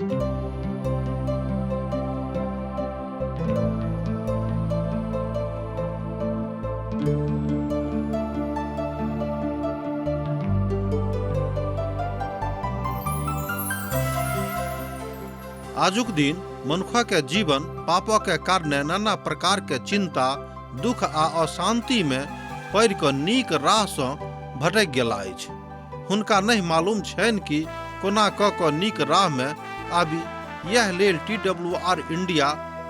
आजुक दिन मनुखक जीवन पापक कारणे नाना प्रकार के चिंता, दुख आ अशांति में पड़ि कऽ नीक राह सँ भटकि गेला अछि। हुनका नहि मालूम छनि कि कोना कऽ कऽ नीक राह में आबी। यैह लेल टी डब्ल्यू आर इंडिया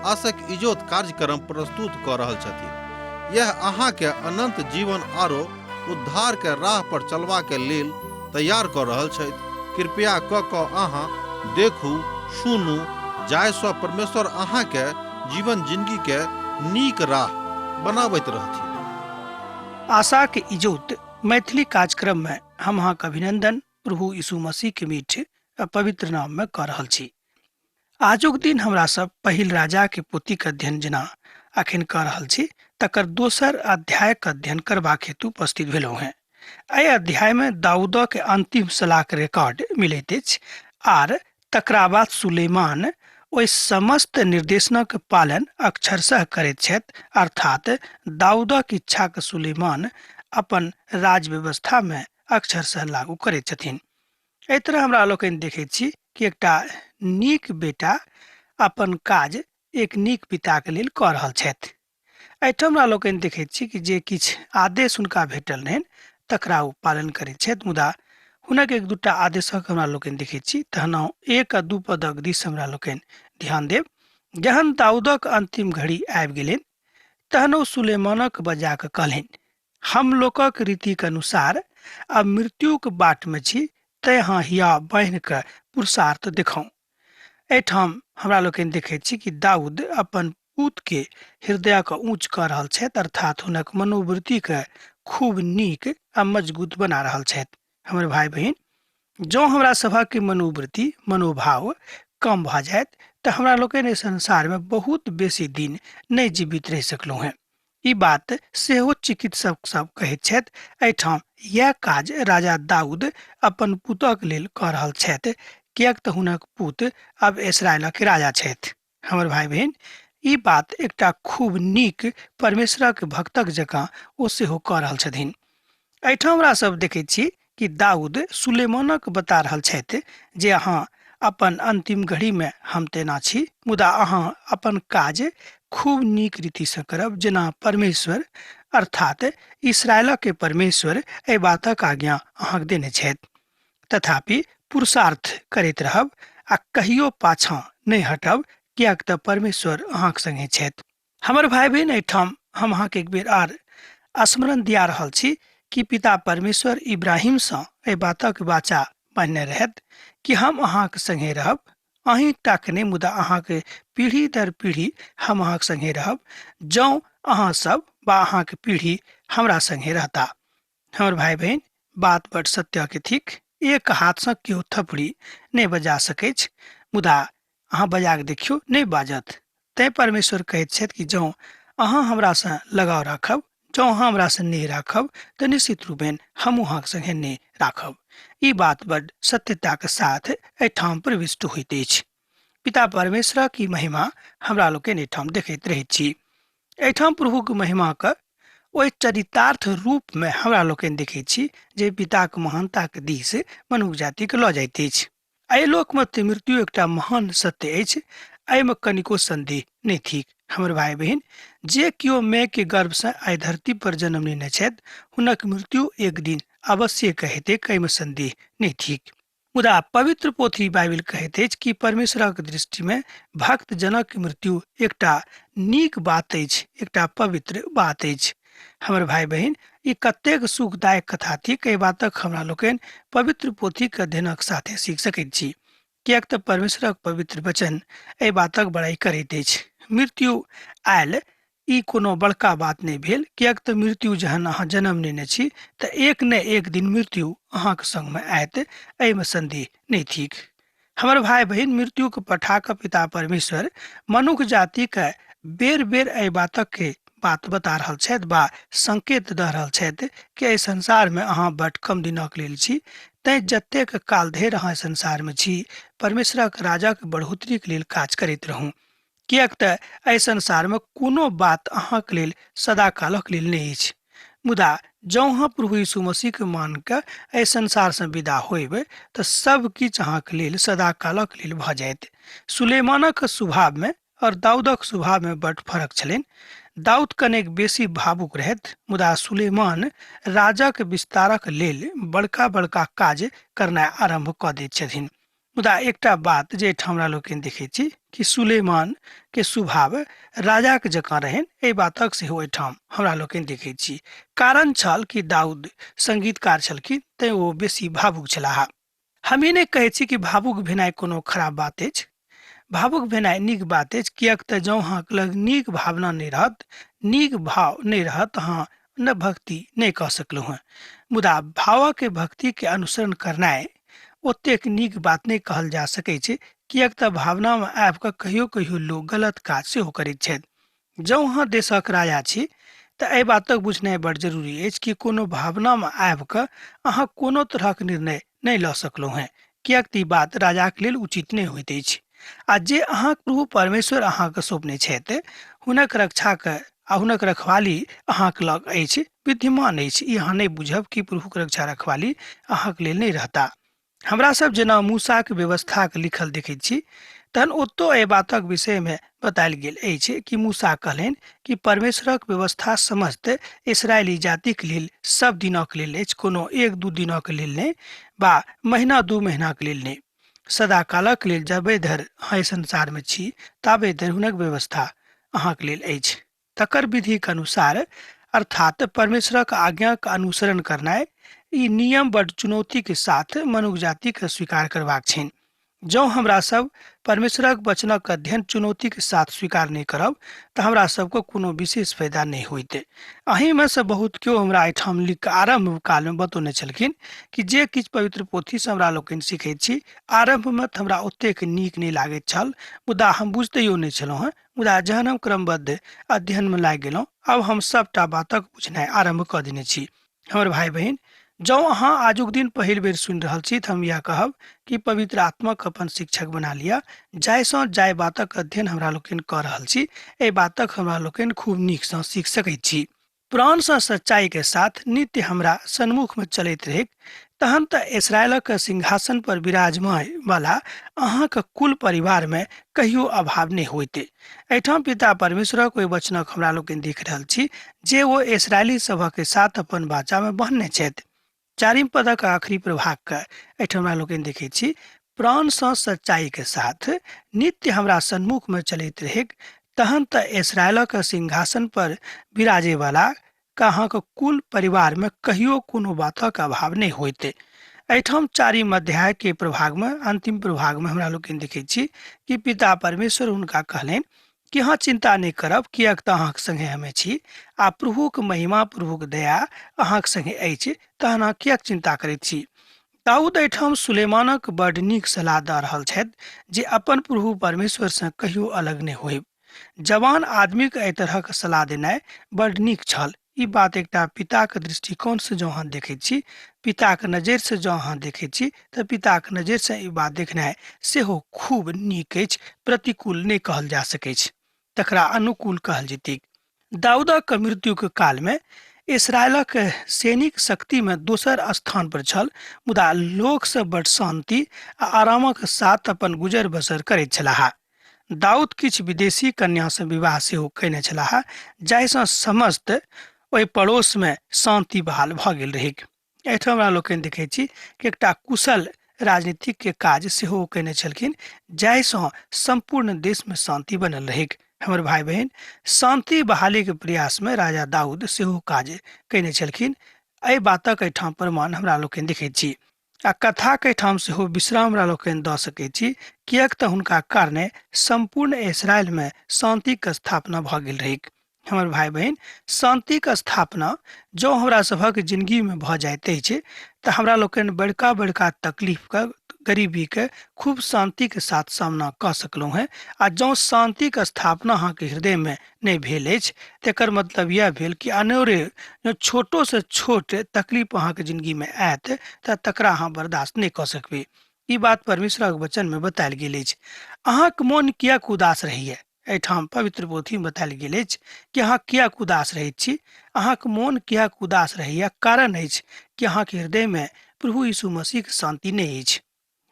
आसक इजोत कार्यक्रम प्रस्तुत कऽ रहल छथिन। यैह अहाँ के अनंत जीवन आरो उद्धार के राह पर चलबा के लेल तैयार कऽ रहल छथि। कृपया कऽ कऽ अहाँ देखू, सुनू, जाहि सँ परमेश्वर अहाँ के जीवन जिनगी के नीक राह बनाबैत रहथिन। आशाक इजोत मैथिली कार्यक्रम में हम अहाँके अभिनंदन प्रभु यीशु मसीह के मीठ आ पवित्र नाम में कऽ रहल छी। आजुक दिन हमरा सब पहिल राजा के पोथी के अध्ययन जेना अखन कऽ रहल छी तकर दोसर अध्याय के अध्ययन करबाक हेतु उपस्थित भेलहुँ हेँ। एहि अध्याय में दाऊदक के अंतिम सलाह के रिकॉर्ड मिलैत अछि आर तकरा बाद सुलेमान ओहि समस्त निर्देशनक पालन अक्षरशः करैत छथि, अर्थात दाऊदक इच्छाक सुलेमान अपन राज व्यवस्था में अक्षरशः लागू करैत छथिन। एहि तरह हमरा लोकनि देखैत छी कि एकटा नीक बेटा अपन काज एक नीक पिताके लेल कऽ रहल छथि। एहिठाम हमरा लोकनि देखैत छी कि जे किछु आदेश हुनका भेटल रहनि तकरा ओ पालन करैत छथि, मुदा हुनक एक दूटा आदेशक हमरा लोकनि देखैत छी। तहन 1 आ 2 पदक दिस हमरा लोकनि ध्यान देब। जहन दाऊदक अंतिम घड़ी आबि गेलनि तहन ओ सुलेमानक बजा कऽ कहलनि, हम लोकक रीतिक अनुसार आब मृत्युक बाटमे छी, तैं अहाँ हिया बान्हि कऽ पुरुषार्थ देखाउ। एहिठाम हमरा लोकनि देखैत छी कि दाऊद अपन पूत के हृदय के ऊंच कऽ रहल छथि, अर्थात हुनक मनोवृत्ति के खूब नीक आ मजबूत बना रहल छथि। हमर भाई बहिन, जँ हमरा सभक मनोवृत्ति मनोभाव कम भऽ जायत तऽ हमरा लोकनि एहि संसार में बहुत बेसी दिन नहि जीवित रहि सकलहुँ हेँ। ई बात सेहो चिकित्सक सब कहैत छथि। एहिठाम यैह काज राजा दाऊद अपन पुतक लेल कऽ रहल छथि, किएक तऽ हुनक पुत आब इसराइलक राजा छथि। हमर भाई बहिन, ई बात एकटा खूब नीक परमेश्वरक भक्तक जकाँ ओ सेहो कऽ रहल छथिन। एहिठाम हमरा सब देखैत छी कि दाऊद सुलेमानक बता रहल छथि जे अहाँ अपन अंतिम घड़ी में हम तेना छी, मुदा अहाँ अपन काज खूब नीक रीतिसँ करब, जेना परमेश्वर अर्थात इसराइलक परमेश्वर एहि बातक आज्ञा अहाँके देने छथि। तथापि पुरुषार्थ करैत रहब आ कहियो पाछाँ नहि हटब, किएक तऽ परमेश्वर अहाँक संगे छथि। हमर भाई बहिन, एहिठाम हम अहाँके एक बेर आर स्मरण दिया रहल छी कि पिता परमेश्वर इब्राहिमसँ एहि बातक वाचा बान्हने रहथि कि हम अहाँक संगे रहब, अहीं टाक नहि मुदा अहाँके पीढ़ी दर पीढ़ी हम अहाँक संगे रहब, जँ अहाँ सब वा अहाँके पीढ़ी हमरा संगे रहता। हमर भाई बहिन, बात बड सत्य के थिक, एक हाथसँ केओ थपड़ी नहि बजा सकैछ, मुदा अहाँ बजा कऽ देखियौ, नहि बाजत। तैं परमेश्वर कहैत छथि कि जँ अहाँ हमरासँ लगाव राखब, जँ अहाँ हमरासँ नेह राखब, तऽ निश्चित रूपेण हमहूँ अहाँके संगे नेह राखब। ई बात बड सत्यताक साथ एहिठाम प्रविष्ट होइत अछि। पिता परमेश्वरक ई महिमा हमरा लोकनि एहिठाम देखैत रहैत छी। एहिठाम प्रभुक महिमाक ओहि चरितार्थ रूपमे हमरा लोकनि देखैत छी जे पिताक महानताक दिस मनुख जातिके लऽ जाइत अछि। एहि लोकमे तऽ मृत्यु एकटा महान सत्य अछि, एहिमे कनिको सन्देह नहि थिक। हमर भाई बहिन, जे केओ माय के गर्भसँ आइ धरती पर जन्म लेने छथि हुनक मृत्यु एक दिन अवश्य हेतैक, एहिमे सन्देह नहि थिक। मुदा पवित्र पोथी बाइबिल कहैत अछि कि परमेश्वरक दृष्टिमे भक्त जनक मृत्यु एकटा नीक बात अछि, एकटा पवित्र बात अछि। हमर भाई बहिन, ई कतेक सुखदायक कथा थिक, एहि बातक हमरा लोकनि पवित्र पोथीक अध्ययनक साथे सीख सकैत छी, किएक तऽ परमेश्वरक पवित्र वचन एहि बातक बड़ाई करैत अछि। मृत्यु आयल ई कोनो बड़का बात नहि भेल, किएक तऽ मृत्यु जहन अहाँ जन्म नेने छी तऽ एक ने एक दिन मृत्यु अहाँके संगमे आयत, एहिमे सन्देह नहि थिक। हमर भाई बहिन, मृत्युके पठा कऽ पिता परमेश्वर मनुख जातिके बेर बेर एहि बातक के बात बता रहल छथि वा संकेत दऽ रहल छथि कि एहि संसारमे अहाँ बड कम दिनक लेल छी, तैं जतेक काल धरि अहाँ संसारमे छी, परमेश्वरक राजाक बढ़ोतरीके लेल काज करैत रहू, किएक तऽ एहि संसारमे कोनो बात अहाँके लेल सदाकालक लेल नहि अछि। मुदा जँ अहाँ प्रभु यीशु मसीहके मान कऽ एहि संसारसँ विदा होयब तऽ सब किछु अहाँके लेल सदाकालक लेल भऽ जायत। सुलेमानक स्वभावमे और दाऊदक स्वभावमे बड्ड फरक छलनि। दाऊद कनेक बेसी भावुक रहथि, मुदा सुलेमान राजाक विस्तारक लेल बड़का बड़का काज करनाइ आरम्भ कऽ दैत छथिन। मुदा एकटा बात जे एहिठाम हमरा लोकनि देखै छी कि सुलेमान के स्वभाव राजाक जकाँ रहनि, एहि बातक सेहो एहिठाम हमरा लोकनि देखै छी। कारण छल कि दाऊद संगीतकार छलखिन, तैं ओ बेसी भावुक छलाह। हम ई नहि कहै छी कि भावुक भेनाइ कोनो खराब बात अछि। भावुक भेनाइ नीक बात अछि, किएक तऽ जँ अहाँके लग नीक भावना नहि रहत, नीक भाव नहि रहत, अहाँ न भक्ति नहि कऽ सकलहुँ हेँ। मुदा भावके भक्तिके अनुसरण करनाइ ओतेक नीक बात नहि कहल जा सकै छै, किएक तऽ भावनामे आबि कऽ कहियो कहियो लोक गलत काज सेहो करैत छथि। जँ अहाँ देशक राजा छी तऽ एहि बातक बुझनाइ बड़ जरूरी अछि कि कोनो भावनामे आबि कऽ अहाँ कोनो तरहक निर्णय नहि लऽ सकलहुँ हेँ, किएक तऽ ई बात राजाक लेल उचित नहि होइत अछि। आ जे अहाँक प्रभु परमेश्वर अहाँके सौंपने छथि, हुनक रक्षाक आ हुनक रखवाली अहाँक लग अछि, विद्यमान अछि। ई अहाँ नहि बुझब कि प्रभुक रक्षा रखवाली अहाँक लेल नहि रहता। हमरा सब जेना मूसाक व्यवस्थाक लिखल देखैत छी, तहन ओतौ एहि बातक विषयमे बतायल गेल अछि कि मूसा कहलनि कि परमेश्वरक व्यवस्था समस्त इसराइली जातिक लेल सब दिनक लेल अछि, कोनो एक दू दिनक लेल नहि बा महीना दू महीनाक लेल नहि, सदाकालक लेल। जबे धरि अहाँ एहि संसारमे छी ताबे धरि हुनक व्यवस्था अहाँक लेल अछि। तकर विधिक अनुसार अर्थात परमेश्वरक आज्ञाक अनुसरण करनाइ, ई नियम बड चुनौतीके साथ मनुख जातिके स्वीकार करबाक छनि। जँ हमरा सब परमेश्वरक वचनक अध्ययन चुनौतीके साथ स्वीकार नहि करब तऽ हमरा सबके कोनो विशेष फायदा नहि होइत। अहीँमे सँ बहुत केओ हमरा एहिठाम लिख कऽ आरम्भ कालमे बतौने छलखिन कि जे किछु पवित्र पोथीसँ हमरा लोकनि सीखैत छी, आरम्भमे तऽ हमरा ओतेक नीक नहि लागैत छल, मुदा हम बुझितैयो नहि छलहुँ हेँ। मुदा जहन हम क्रमबद्ध अध्ययनमे लागि गेलहुँ, आब हम सभटा बातक बुझनाइ आरम्भ कऽ देने छी। हमर भाय बहिन, जँ अहाँ आजुक दिन पहिल बेर सुनि रहल छी तऽ हम इएह कहब कि पवित्र आत्माक अपन शिक्षक बना लिअ, जाहिसँ जाहि बातक अध्ययन हमरा लोकनि कऽ रहल छी, एहि बातक हमरा लोकनि खूब नीकसँ सीख सकैत छी। प्राणसँ सच्चाइके साथ नित्य हमरा सन्मुखमे चलैत रहैक, तहन तऽ इसराइलक सिंहासन पर विराजमान वाला अहाँक कुल परिवारमे कहियो अभाव नहि होइत। एहिठाम पिता परमेश्वरक ओहि वचनक हमरा लोकनि देख रहल छी जे ओ इसराइली सभक साथ अपन वाचामे बन्हने छथि। चारिम पदक आखिरी प्रभागके एहिठाम हमरा लोकनि देखै छी, प्राणसँ सच्चाइके साथ नित्य हमरा सन्मुखमे चलैत रहैक, तहन तऽ इसराइलक सिंहासन पर विराजैवला के अहाँके कुल परिवारमे कहियो कोनो बातक अभाव नहि होइत। एहिठाम चारिम अध्यायके प्रभागमे अंतिम प्रभागमे हमरा लोकनि देखै छी कि पिता परमेश्वर हुनका कहलनि कि अहाँ चिन्ता नहि करब, किएक तऽ अहाँके संगे हमे छी आ प्रभुक महिमा प्रभुक दया अहाँके संगे अछि, तहन अहाँ किएक चिन्ता करैत छी। दाऊद एहिठाम सुलेमानक बड नीक सलाह दऽ रहल छथि जे अपन प्रभु परमेश्वरसँ कहियो अलग नहि होइब। जवान आदमीके एहि तरहक सलाह देनाइ बड नीक छल। ई बात एकटा पिताक दृष्टिकोणसँ जँ अहाँ देखैत छी, पिताक नजरिसँ जँ अहाँ देखैत छी, तऽ पिताक नजरिसँ ई बात देखनाइ सेहो खूब नीक अछि, प्रतिकूल नहि कहल जा सकैछ, तकरा अनुकूल कहल जेतैक। दाऊदक मृत्युक कालमे इसराइलक सैनिक शक्तिमे दोसर स्थान पर छल, मुदा लोकसभ बड शान्ति आ आरामक साथ अपन गुजर बसर करैत छलाह। दाऊद किछु विदेशी कन्यासँ विवाह सेहो कयने छलाह, जाहिसँ समस्त ओहि पड़ोसमे शान्ति बहाल भऽ गेल रहैक। एहिठाम हमरा लोकनि देखै छी कि एकटा कुशल राजनीतिक काज सेहो ओ कयने छलखिन, जाहिसँ सम्पूर्ण देशमे शान्ति बनल रहैक। हमर भाय बहिन, शान्ति बहालीके प्रयासमे राजा दाऊद सेहो काज कयने छलखिन। एहि बातक एहिठाम प्रमाण हमरा लोकनि देखैत छी आ कथाक एहिठाम सेहो विश्राम हमरा लोकनि दऽ सकैत छी, किएक तऽ हुनका कारणे सम्पूर्ण इसराइलमे शान्तिक स्थापना भऽ गेल रहैक। हमर भाय बहिन, शान्तिक स्थापना जँ हमरा सभक जिंदगीमे भऽ जाइत अछि तऽ हमरा लोकनि बड़का बड़का तकलीफके गरीबीके खूब शान्तिके साथ सामना कऽ सकलहुँ हेँ। आ जँ शान्तिके स्थापना अहाँके हृदयमे नहि भेल अछि तकर मतलब इएह भेल कि अनेरे जँ छोटोसँ छोट तकलीफ अहाँके जिन्दगीमे आयत तऽ तकरा अहाँ बर्दाश्त नहि कऽ सकबै। ई बात परमेश्वरक वचनमे बतायल गेल अछि। अहाँके मोन किएक उदास रहैए? एहिठाम पवित्र पोथीमे बतायल गेल अछि कि अहाँ किएक उदास रहैत छी, अहाँके मोन किएक उदास रहैए। कारण अछि कि अहाँके हृदयमे प्रभु यीशु मसीहके शान्ति नहि अछि।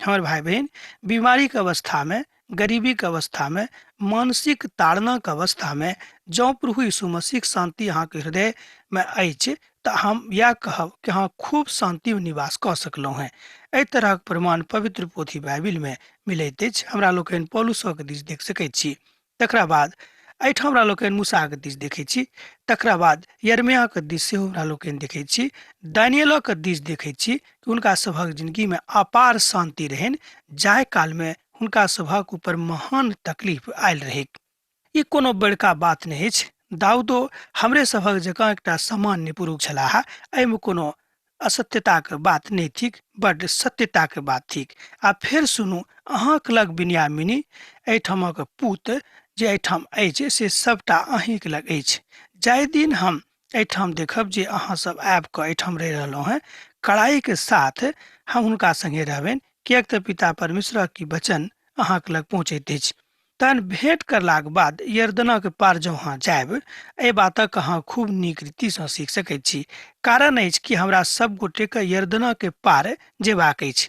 हमर भाइ बहिन, बीमारीके अवस्थामे, गरीबीके अवस्थामे, मानसिक ताड़नाके अवस्थामे जँ प्रभु यीशु मसीहके शान्ति अहाँके हृदयमे अछि तऽ हम इएह कहब कि अहाँ खूब शान्तिमे निवास कऽ सकलहुँ हेँ। एहि तरहक प्रमाण पवित्र पोथी बाइबिलमे मिलैत अछि। हमरा लोकनि पौलुसक दिस देख सकैत छी, तकरा बाद एहिठाम हमरा लोकनि मूसाके दिस देखै छी, तकरा बाद यरमियाके दिस सेहो हमरा लोकनि देखै छी, दानियलक दिस देखै छी कि हुनका सभक जिन्दगीमे अपार शान्ति रहनि जाहि कालमे हुनका सभक ऊपर महान तकलीफ आयल रहैक। ई कोनो बड़का बात नहि अछि। दाऊदो हमरे सभक जकाँ एकटा सामान्य पुरुष छलाह। एहिमे कोनो असत्यताके बात नहि थिक, बड्ड सत्यताके बात थिक। आ फेर सुनू, अहाँके लग बिन्यामिनी एहिठामक पूत जे एहिठाम अछि से सभटा अहीँके लग अछि। जाहि दिन हम एहिठाम देखब जे अहाँ सब आबि कऽ एहिठाम रहि रहलहुँ हेँ, कड़ाइके साथ हम हुनका सङ्गे रहबनि, किएक तऽ पिता परमेश्वरक ई वचन अहाँके लग पहुँचैत अछि। तहन भेंट करलाक बाद यर्दनक पार जँ अहाँ जायब, एहि बातक अहाँ खूब नीक रीतिसँ सीख सकैत छी। कारण अछि कि हमरा सब गोटेके यर्दनक पार जेबाक अछि।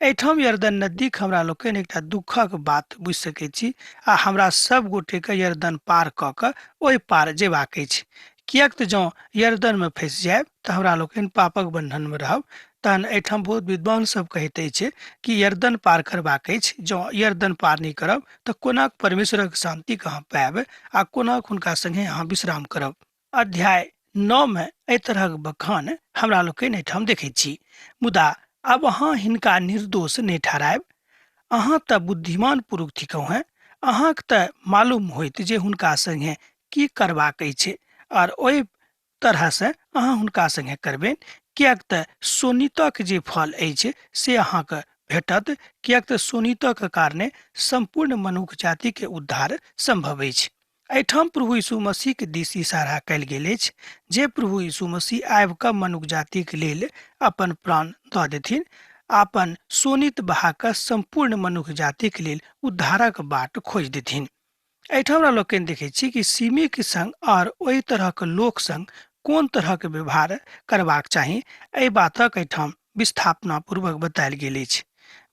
एहिठाम यर्दन नदीक हमरा लोकनि एकटा दुःखक बात बुझि सकैत छी आ हमरा सब गोटेके यर्दन पार कऽ कऽ ओहि पार जेबाक अछि। किएक तऽ जँ यर्दनमे फँसि जायब तऽ हमरा लोकनि पापक बन्धनमे रहब। तहन एहिठाम बहुत विद्वान सब कहैत अछि कि यर्दन पार करबाक अछि। जँ यर्दन पार नहि करब तऽ कोना परमेश्वरक शान्तिके अहाँ पायब आ कोना हुनका सङ्गे अहाँ विश्राम करब। अध्याय 9 मे एहि तरहक बखान हमरा लोकनि एहिठाम देखैत छी। मुदा आब अहाँ हिनका निर्दोष नहि ठहरायब। अहाँ तऽ बुद्धिमान पुरुष थिकहुँ हेँ, अहाँके तऽ मालूम होइत जे हुनका सङ्गे की करबाक अछि आओर ओहि तरहसँ अहाँ हुनका सङ्गे करबनि, किएक तऽ शोणितक जे फल अछि से अहाँके भेटत, किएक तऽ शोणितक कारणे सम्पूर्ण मनुख जातिके उद्धार सम्भव अछि। एहिठाम प्रभु यीशु मसीहके दिस इशारा कयल गेल अछि जे प्रभु यीशु मसीह आबि कऽ मनुख जातिके लेल अपन प्राण दऽ देथिन, अपन शोणित बहा कऽ सम्पूर्ण मनुख जातिके लेल उद्धारक बाट खोजि देथिन। एहिठाम हमरा लोकनि देखै छी कि सीमीके संग आओर ओहि तरहक लोक संग कोन तरहक व्यवहार करबाक चाही, एहि बातक एहिठाम विस्थापना पूर्वक बतायल गेल अछि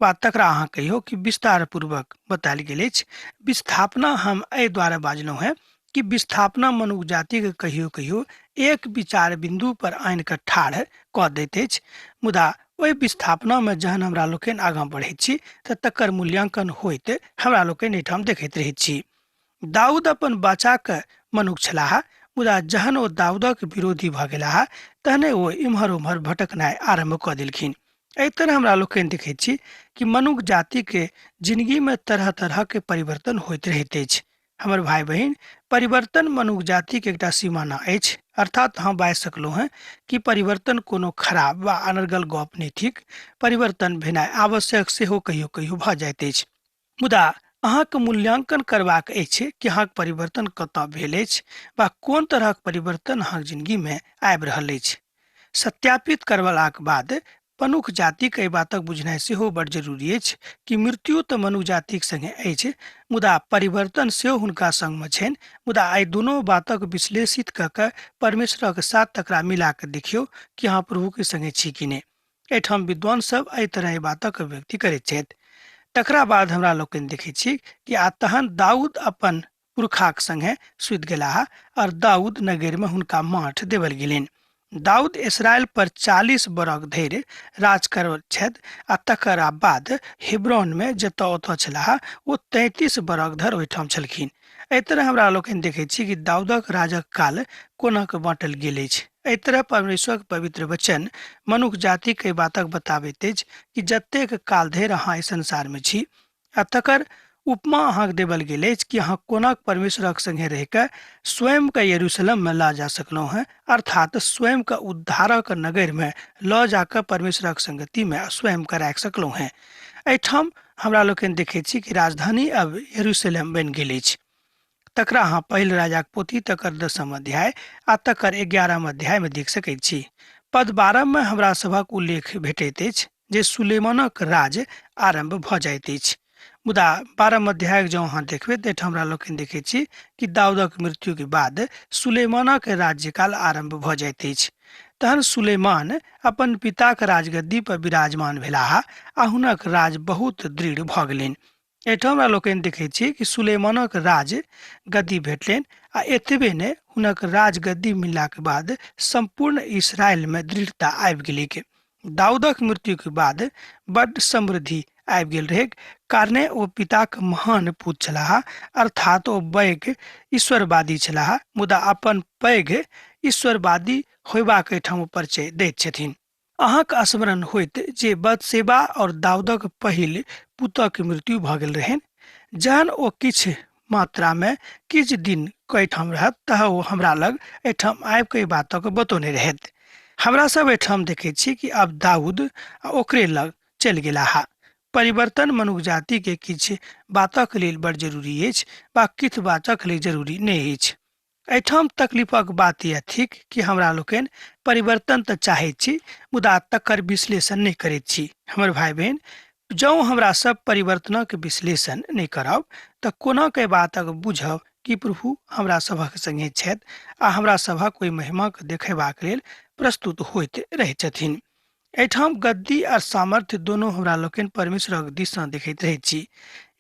वा तकरा अहाँ कहियौ कि विस्तार पूर्वक बतायल गेल अछि। विस्थापना हम एहि दुआरे बाजलहुँ हेँ कि विस्थापना मनुख जातिके कहियो कहियो एक विचार बिन्दु पर आनि कऽ ठाढ़ कऽ दैत अछि, मुदा ओहि विस्थापनामे जहन हमरा लोकनि आगाँ बढ़ैत छी तऽ तकर मूल्यांकन होइत हमरा लोकनि एहिठाम देखैत रहैत छी। दाऊद अपन बाचाके मनुख छलाह, मुदा जहन ओ दाऊदक विरोधी भऽ गेलाह तहने ओ इम्हर उम्हर भटकनाइ आरम्भ कऽ देलखिन। एहि तरह हमरा लोकनि देखैत छी कि मनुख जातिके जिन्दगीमे तरह तरहके परिवर्तन होइत रहैत अछि। हमर भाइ बहिन, परिवर्तन मनुख जातिके एकटा सीमाना अछि। अर्थात हम बाजि सकलहुँ हेँ कि परिवर्तन कोनो खराब वा अनर्गल गप नहि थिक। परिवर्तन भेनाइ आवश्यक सेहो कहियो कहियो भऽ जाइत अछि। मुदा अहाँके मूल्यांकन करबाक अछि कि अहाँके परिवर्तन कतऽ भेल अछि वा कोन तरहक परिवर्तन अहाँके जिन्दगीमे आबि रहल अछि। सत्यापित करबलाक बाद मनुख जातिक एहि बातक बुझनाइ सेहो बड जरूरी अछि कि मृत्यु तऽ मनुख जातिक संगे अछि, मुदा परिवर्तन सेहो हुनका संगमे छनि। मुदा एहि दुनू बातक विश्लेषित कऽ कऽ परमेश्वरक साथ तकरा मिला कऽ देखियौ कि अहाँ प्रभुके संगे छी कि नहि। एहिठाम विद्वान सब एहि तरह एहि बातक अभिव्यक्ति करैत छथि। तकरा बाद हमरा लोकनि देखै छी कि आ तहन दाऊद अपन पुरखाक संगे सुति गेलाह और दाऊद नगरमे हुनका माठ देवल गेलनि। दाऊद इसराइल पर 40 बरख धरि राज करैत छथि आ तकरा बाद हेब्रोनमे जतऽ ओतऽ छलाह ओ 33 बरख धरि ओहिठाम छलखिन। एहि तरह हमरा लोकनि देखैत छी कि दाऊदक राजक काल कोना कऽ बाँटल गेल अछि। एहि तरह परमेश्वरक पवित्र वचन मनुख जातिक एहि बातक बताबैत अछि कि जतेक काल धरि अहाँ एहि संसारमे छी आ तकर उपमा अहाँके देवल गेल अछि कि अहाँ कोना परमेश्वरक संगे रहि कऽ स्वयंके यरूशलेममे लऽ जा सकलहुँ हेँ, अर्थात स्वयंके उद्धारक नगरमे लऽ जाकऽ परमेश्वरक संगतिमे स्वयंके राखि सकलहुँ हेँ। एहिठाम हमरा लोकनि देखैत छी कि राजधानी अब यरूशलेम बनि गेल अछि। तकरा अहाँ पहिल राजाक पोथी तकर 10म अध्याय आ तकर 11म अध्यायमे देख सकैत छी। पद 12 मे हमरा सभक उल्लेख भेटैत अछि जे सुलेमानक राज आरम्भ भऽ जाइत अछि। मुदा 12म अध्यायक जँ अहाँ देखबै तऽ एहिठाम हमरा लोकनि देखैत छी कि दाऊदक मृत्युके बाद सुलेमानक राज्यकाल आरम्भ भऽ जाइत अछि। तहन सुलेमान अपन पिताक राजगद्दी पर विराजमान भेलाह आ हुनक राज बहुत दृढ़ भऽ गेलनि। एहिठाम हमरा लोकनि देखैत छी कि सुलेमानक राज गद्दी भेटलनि आ एतबे नहि, हुनक राजगद्दी मिललाक बाद सम्पूर्ण इसराइलमे दृढ़ता आबि गेलैक। दाऊदक मृत्युके बाद बड्ड समृद्धि आबि गेल रहैक, कारणे ओ पिताक महान पूत छलाह, अर्थात ओ पैघ ईश्वरवादी छलाह। मुदा अपन पैघ ईश्वरवादी होयबाक एहिठाम ओ परिचय दैत छथिन। अहाँक स्मरण होइत जे बतसेबा और दाऊदक पहिल पुतक मृत्यु भऽ गेल रहनि। जहन ओ किछु मात्रामे किछु दिन एहिठाम रहत तह ओ हमरा लग एहिठाम आबि कऽ एहि बातक बतौने रहथि। हमरा सब एहिठाम देखैत छी कि आब दाऊद आ ओकरे लग चलि गेलाह। परिवर्तन मनुख जातिके किछु बातक लेल बड़ जरूरी अछि वा किछु बातक लेल जरूरी नहि अछि। एहिठाम तकलीफक बात यैह थिक कि हमरा लोकनि परिवर्तन तऽ चाहैत छी, मुदा तकर विश्लेषण नहि करैत छी। हमर भाइ बहिन, जँ हमरा सब परिवर्तनक विश्लेषण नहि करब तऽ कोना के बातक बुझब कि प्रभु हमरा सभक संगे छथि आ हमरा सभक ओहि महिमाके देखेबाक लेल प्रस्तुत होइत रहैत छथिन। एहिठाम गद्दी आ सामर्थ्य दोनो हमरा लोकनि परमेश्वरक दिससँ देखैत रहैत छी।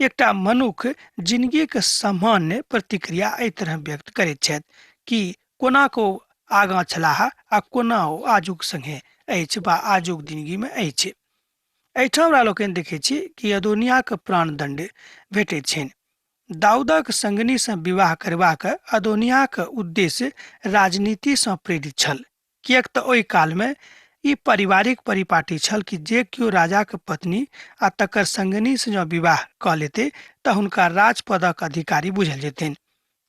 एकटा मनुख जिनगीक सामान्य प्रतिक्रिया एहि तरह व्यक्त करैत छथि कि कोना को आगाँ छलाह आ कोना ओ आजुक संगे अछि वा आजुक जिनगीमे अछि। एहिठाम हमरा लोकनि देखैत छी कि अदोनियाक प्राणदण्ड भेटैत छनि। दाऊदक संगिनीसँ विवाह करबाक अदोनियाक उद्देश्य राजनीतिसँ प्रेरित छल, किएक तऽ ओहि कालमे ई पारिवारिक परिपाटी छल कि जे केओ राजाक पत्नी आ तकर संगिनीसँ जँ विवाह कऽ लेतै तऽ हुनका राजपदक अधिकारी बुझल जेतनि,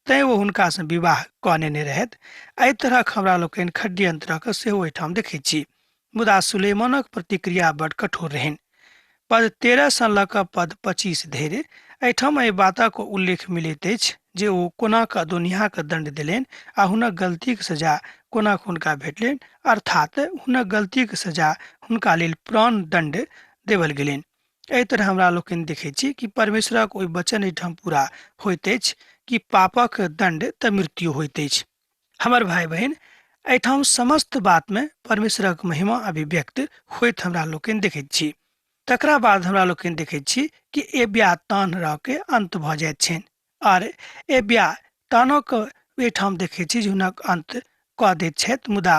तैँ ओ हुनकासँ विवाह कऽ नेने रहथि। एहि तरहक हमरा लोकनि खड्यंत्रक सेहो एहिठाम देखैत छी। मुदा सुलेमानक प्रतिक्रिया बड़ कठोर रहनि। पद 13 सँ लऽ कऽ पद 25 धरि एहिठाम एहि बातक उल्लेख मिलैत अछि जे ओ कोना कऽ अदोनियाके दण्ड देलनि आ हुनक गलतीक सजा कोना कऽ हुनका भेटलनि, अर्थात हुनक गलतीक सजा हुनका लेल प्राण दण्ड देवल गेलनि। एहि तरह हमरा लोकनि देखैत छी कि परमेश्वरक ओहि वचन एहिठाम पूरा होइत अछि कि पापक दण्ड तऽ मृत्यु होइत अछि। हमर भाइ बहिन, एहिठाम समस्त बातमे परमेश्वरक महिमा अभिव्यक्त होइत हमरा लोकनि देखैत छी। तकरा बाद हमरा लोकनि देखैत छी कि एब्या तान के अंत भऽ जाइत छनि आर एब्या तानक एहिठाम देखैत छी जे हुनक अंत कऽ दैत छथि। मुदा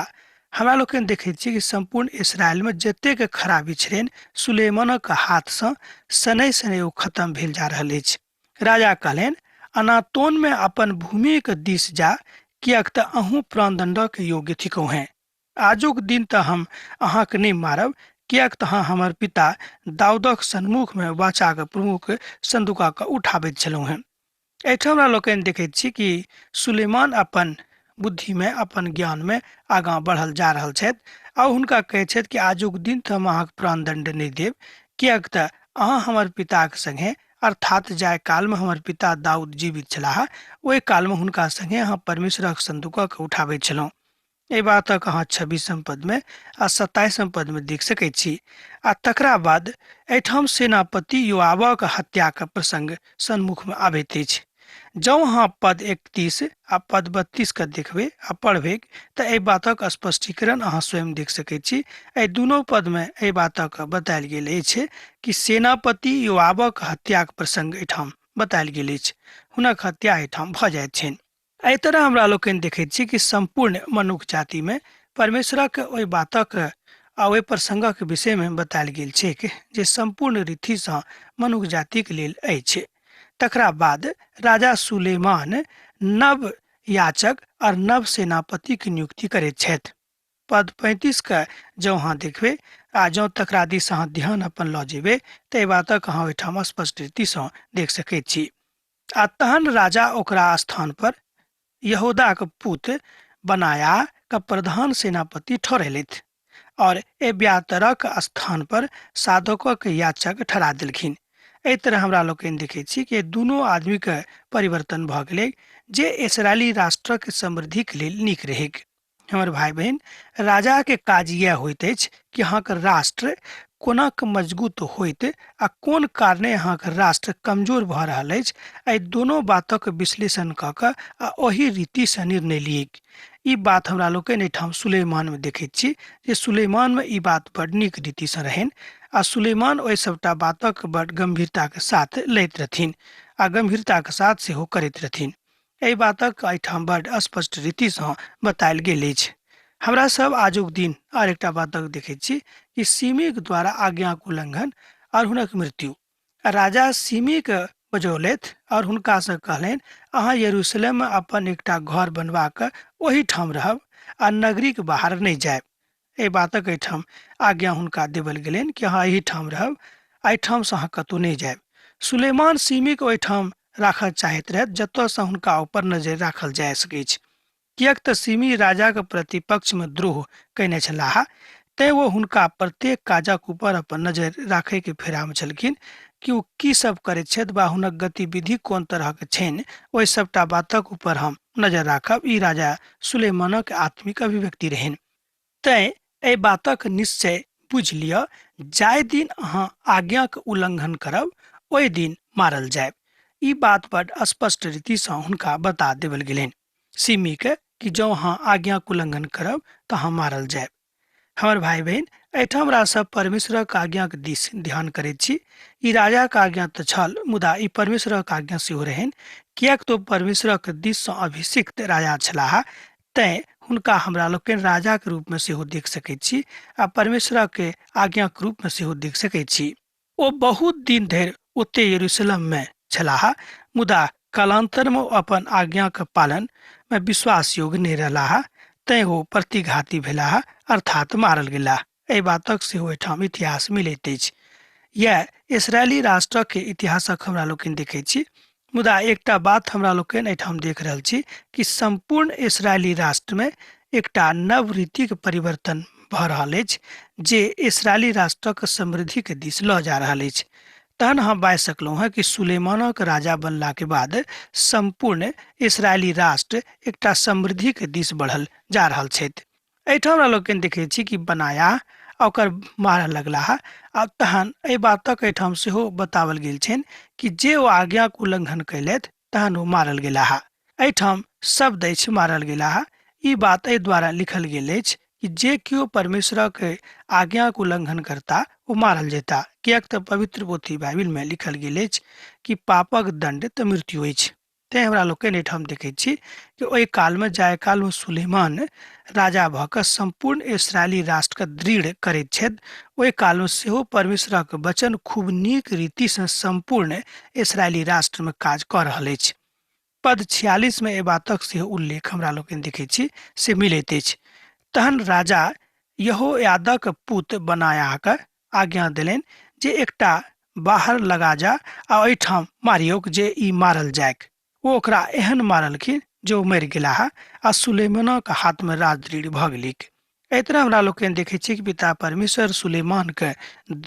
हमरा लोकनि देखैत छी कि सम्पूर्ण इसराइलमे जतेक खराबी छलनि सुलेमानक हाथसँ शनैः शनैः ओ खतम भेल जा रहल अछि। राजा कहलनि, अनातोनमे अपन भूमिक दिस जा, किएक तऽ अहूँ प्राणदण्डक योग्य थिकहुँ हेँ। आजुक दिन तऽ हम अहाँके नहि मारब, किएक तऽ अहाँ हमर पिता दाऊदक सन्मुखमे वाचाक प्रमुख सन्दूकके उठाबैत छलहुँ हेँ। एहिठाम हमरा लोकनि देखैत छी कि सुलेमान अपन बुद्धिमे अपन ज्ञानमे आगाँ बढ़ल जा रहल छथि आ हुनका कहैत छथि कि आजुक दिन तऽ हम अहाँके प्राणदण्ड नहि देब, किएक तऽ अहाँ हमर पिताक सङ्गे, अर्थात जाहि कालमे हमर पिता दाऊद जीवित छलाह ओहि कालमे हुनका सङ्गे अहाँ परमेश्वरक सन्दूकके उठाबैत छलहुँ। एहि बातक अहाँ 26म पदमे आ 27म पदमे देख सकैत छी। आ तकरा बाद एहिठाम सेनापति योआबक हत्याक प्रसंग सन्मुखमे आबैत अछि। जँ अहाँ पद 31 आ पद 32 के देखबै आ पढ़बै तऽ एहि बातक स्पष्टीकरण अहाँ स्वयं देख सकैत छी। एहि दुनू पदमे एहि बातक बतायल गेल अछि कि सेनापति योआबक हत्याक प्रसंग एहिठाम बतायल गेल अछि। हुनक हत्या एहिठाम भऽ जाइत छनि। एहि तरह हमरा लोकनि देखैत छी कि सम्पूर्ण मनुख जातिमे परमेश्वरक ओहि बातक आ ओहि प्रसंगक विषयमे बतायल गेल छैक जे सम्पूर्ण रीतिसँ मनुख जातिक लेल अछि। तकरा बाद राजा सुलेमान नव याचक और नव सेनापतिक नियुक्ति करैत छथि। पद 35 के जँ अहाँ देखबै आ जँ तकरा दिस अहाँ ध्यान अपन लऽ जेबै तऽ एहि बातक अहाँ ओहिठाम स्पष्ट रीतिसँ देख सकैत छी। आ तहन राजा ओकरा स्थान पर यहूदाक पुत बनाया के प्रधान सेनापति ठहरेलथि। आओर एब्यातरक स्थान पर सादोकक याचक ठहरा देलखिन। एहि तरह हमरा लोकनि देखैत छी कि दुनू आदमीके परिवर्तन भऽ गेलै जे इसराइली राष्ट्रक समृद्धिके लेल नीक रहैक। हमर भाई बहिन, राजाके काज इएह होइत अछि कि अहाँके राष्ट्र कोना कऽ मजबूत होइत आ कोन कारणे अहाँके राष्ट्र कमजोर भऽ रहल अछि, एहि दोनो बातक विश्लेषण कऽ कऽ आ ओहि रीतिसँ निर्णय लियैक। ई बात हमरा लोकनि एहिठाम सुलेमानमे देखैत छी जे सुलेमानमे ई बात बड नीक रीतिसँ रहनि आ सुलेमान ओहि सभटा बातक बड गम्भीरताके साथ लैत रहथिन आ गम्भीरताके साथ सेहो करैत रहथिन। एहि बातक एहिठाम बड स्पष्ट रीतिसँ बतायल गेल अछि। हमरा सब आजुक दिन आर एकटा बातक देखैत छी कि सीमीक द्वारा आज्ञाक उल्लंघन और हुनक मृत्यु। राजा सीमीके बजौलथि और हुनकासँ कहलनि, अहाँ यरूशलेममे अपन एकटा घर बनवा कऽ ओहिठाम रहब आ नगरीक बाहर नहि जायब। एहि बातक एहिठाम आज्ञा हुनका देबल गेलनि कि अहाँ एहिठाम रहब, एहिठामसँ अहाँ कतहु नहि जायब। सुलेमान सीमीके ओहिठाम राखऽ चाहैत रहथि जतयसँ हुनका ऊपर नजरि राखल जा सकैछ, किएक तऽ सीमी राजाक प्रतिपक्षमे द्रोह कयने छलाह, तेँ ओ हुनका प्रत्येक काजक ऊपर अपन नजरि राखयके फेरामे छलखिन कि ओ की सब करैत छथि वा हुनक गतिविधि कोन तरहक छनि, ओहि सभटा बातक ऊपर हम नजरि राखब। ई राजा सुलेमानक आत्मिक अभिव्यक्ति रहनि। तेँ एहि बातक निश्चय बुझि लिअ, जाहि दिन अहाँ आज्ञाक उल्लंघन करब ओहि दिन मारल जायब। ई बात बड स्पष्ट रीतिसँ हुनका बता देबल गेलनि सिमीके कि जँ अहाँ आज्ञाक उल्लंघन करब तऽ अहाँ मारल जायब। हमर भाई बहिन, एहिठाम हमरा सब परमेश्वरक आज्ञाक दिस ध्यान करैत छी। ई राजाक आज्ञा तऽ छल, मुदा ई परमेश्वरक आज्ञा सेहो रहनि, किएक तऽ ओ परमेश्वरक दिससँ अभिषिक्त राजा छलाह। तेँ हुनका हमरा लोकनि राजाक रूपमे सेहो देख सकैत छी आ परमेश्वरक आज्ञाक रूपमे सेहो देख सकैत छी। ओ बहुत दिन धरि ओते यरूशलेममे छलाह, मुदा कालान्तरमे ओ अपन आज्ञाक पालनमे विश्वास योग्य नहि रहलाह, तेँ ओ प्रतिघाती भेलाह, अर्थात मारल गेलाह। एहि बातक सेहो एहिठाम इतिहास मिलैत अछि। इएह इसराइली राष्ट्रक इतिहासक हमरा लोकनि देखैत छी। मुदा एकटा बात हमरा लोकनि एहिठाम देख रहल छी कि सम्पूर्ण इसराइली राष्ट्रमे एकटा नव रीतिक परिवर्तन भऽ रहल अछि जे इसराइली राष्ट्रक समृद्धिके दिस लऽ जा रहल अछि। तहन हम बाजि सकलहुँ हेँ कि सुलेमानक राजा बनलाके बाद सम्पूर्ण इसराइली राष्ट्र एकटा समृद्धिके दिस बढ़ल जा रहल छथि। एहिठाम हमरा लोकनि देखैत छी कि बनाया आ ओकर मारऽ लगलाह आ तहन एहि बातक एहिठाम सेहो बताओल गेल छनि कि जे ओ आज्ञाक उल्लंघन कयलथि तहन ओ मारल गेलाह। एहिठाम शब्द अछि मारल गेलाह। ई बात एहि द्वारा लिखल गेल अछि कि जे केओ परमेश्वरक आज्ञाक उल्लंघन करता ओ मारल जेता, किएक तऽ पवित्र पोथी बाइबिलमे लिखल गेल अछि कि पापक दण्ड तऽ मृत्यु अछि। तेँ हमरा लोकनि एहिठाम देखैत छी कि ओहि कालमे जाहि कालमे सुलेमान राजा भऽ कऽ सम्पूर्ण इसराइली राष्ट्रके दृढ़ करैत छथि, ओहि कालमे सेहो परमेश्वरक वचन खूब नीक रीतिसँ सम्पूर्ण इसराइली राष्ट्रमे काज कऽ रहल अछि। पद 46 मे एहि बातक सेहो उल्लेख हमरा लोकनि देखैत छी से मिलैत अछि। तहन राजा यहोयादक पुत बनायाहके आज्ञा देलनि जे एकटा बाहर लगा जा आ ओहिठाम मारियौक जे ई मारल जाइक। ओ ओकरा एहन मारलखिन जे ओ मरि गेलाह आ सुलेमानक हाथमे राजदृढ़ भऽ गेलैक। एहि तरह हमरा लोकनि देखैत छी कि पिता परमेश्वर सुलेमानके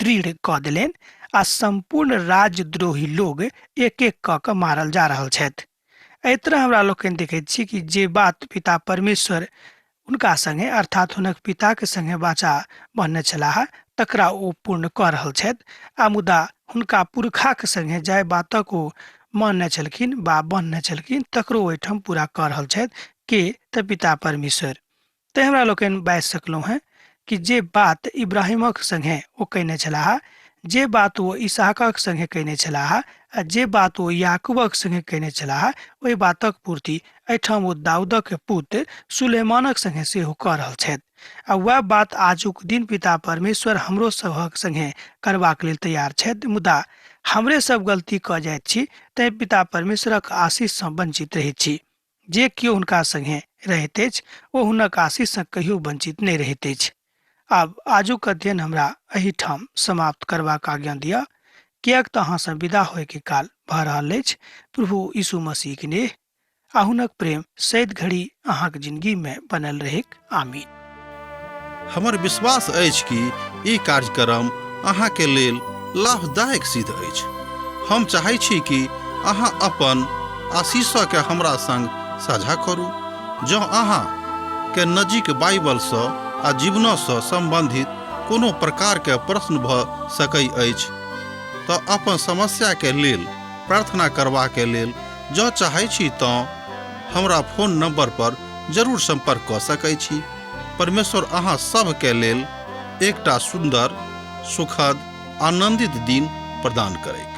दृढ़ कऽ देलनि आ सम्पूर्ण राज्यद्रोही लोग एक एक कऽ कऽ मारल जा रहल छथि। एहि तरह हमरा लोकनि देखैत छी कि जे बात पिता परमेश्वर हुनका संगे अर्थात हुनक पिताके संगे वाचा बन्हने छलाह तकरा ओ पूर्ण कऽ रहल छथि आ मुदा हुनका पुरखाके संगे जाहि बातक ओ मानने छलखिन वा बन्हने छलखिन तकरो ओहिठाम पूरा कऽ रहल छथि के तऽ पिता परमेश्वर। तेँ हमरा लोकनि बाजि सकलहुँ हेँ कि जे बात इब्राहिमक संगे ओ कयने छलाह, जे बात ओ इसहाकक संगे कयने छलाह आ जे बात ओ याकूबक संगे कयने छलाह, ओहि बातक पूर्ति एहिठाम ओ दाऊदक पुत सुलेमानक संगे सेहो कऽ रहल छथि। आ वएह बात आजुक दिन पिता परमेश्वर हमरो सभक संगे करबाक लेल तैयार छथि, मुदा हमरे सब गलती कऽ जाइत छी तेँ पिता परमेश्वरक आशीषसँ वंचित रहैत छी। जे केओ हुनका संगे रहैत अछि ओ हुनक आशीषसँ कहियो वंचित नहि रहैत अछि। आब आजुक अध्ययन हमरा एहिठाम समाप्त करबाक आज्ञा दिअ, किएक तऽ अहाँसँ विदा होयके काल भऽ रहल अछि। प्रभु यीशु मसीहक नेह आ हुनक प्रेम सैद घड़ी अहाँक जिंदगीमे बनल रहैक। आमीन। हमर विश्वास अछि कि ई कार्यक्रम अहाँके लेल लाभदायक सिद्ध अछि। हम चाहै छी कि अहाँ अपन आशीषके हमरा संग साझा करू। जँ अहाँ के नजीक बाइबलसँ आ जीवनसँ सम्बन्धित कोनो प्रकारके प्रश्न भऽ सकै अछि तऽ अपन समस्याके लेल प्रार्थना करबाके लेल जँ चाहै छी तँ हमरा फोन नंबर पर जरूर संपर्क कऽ सकै छी। परमेश्वर अहाँ सभके लेल एकटा सुन्दर, सुखद, आनंदित दिन प्रदान करैत।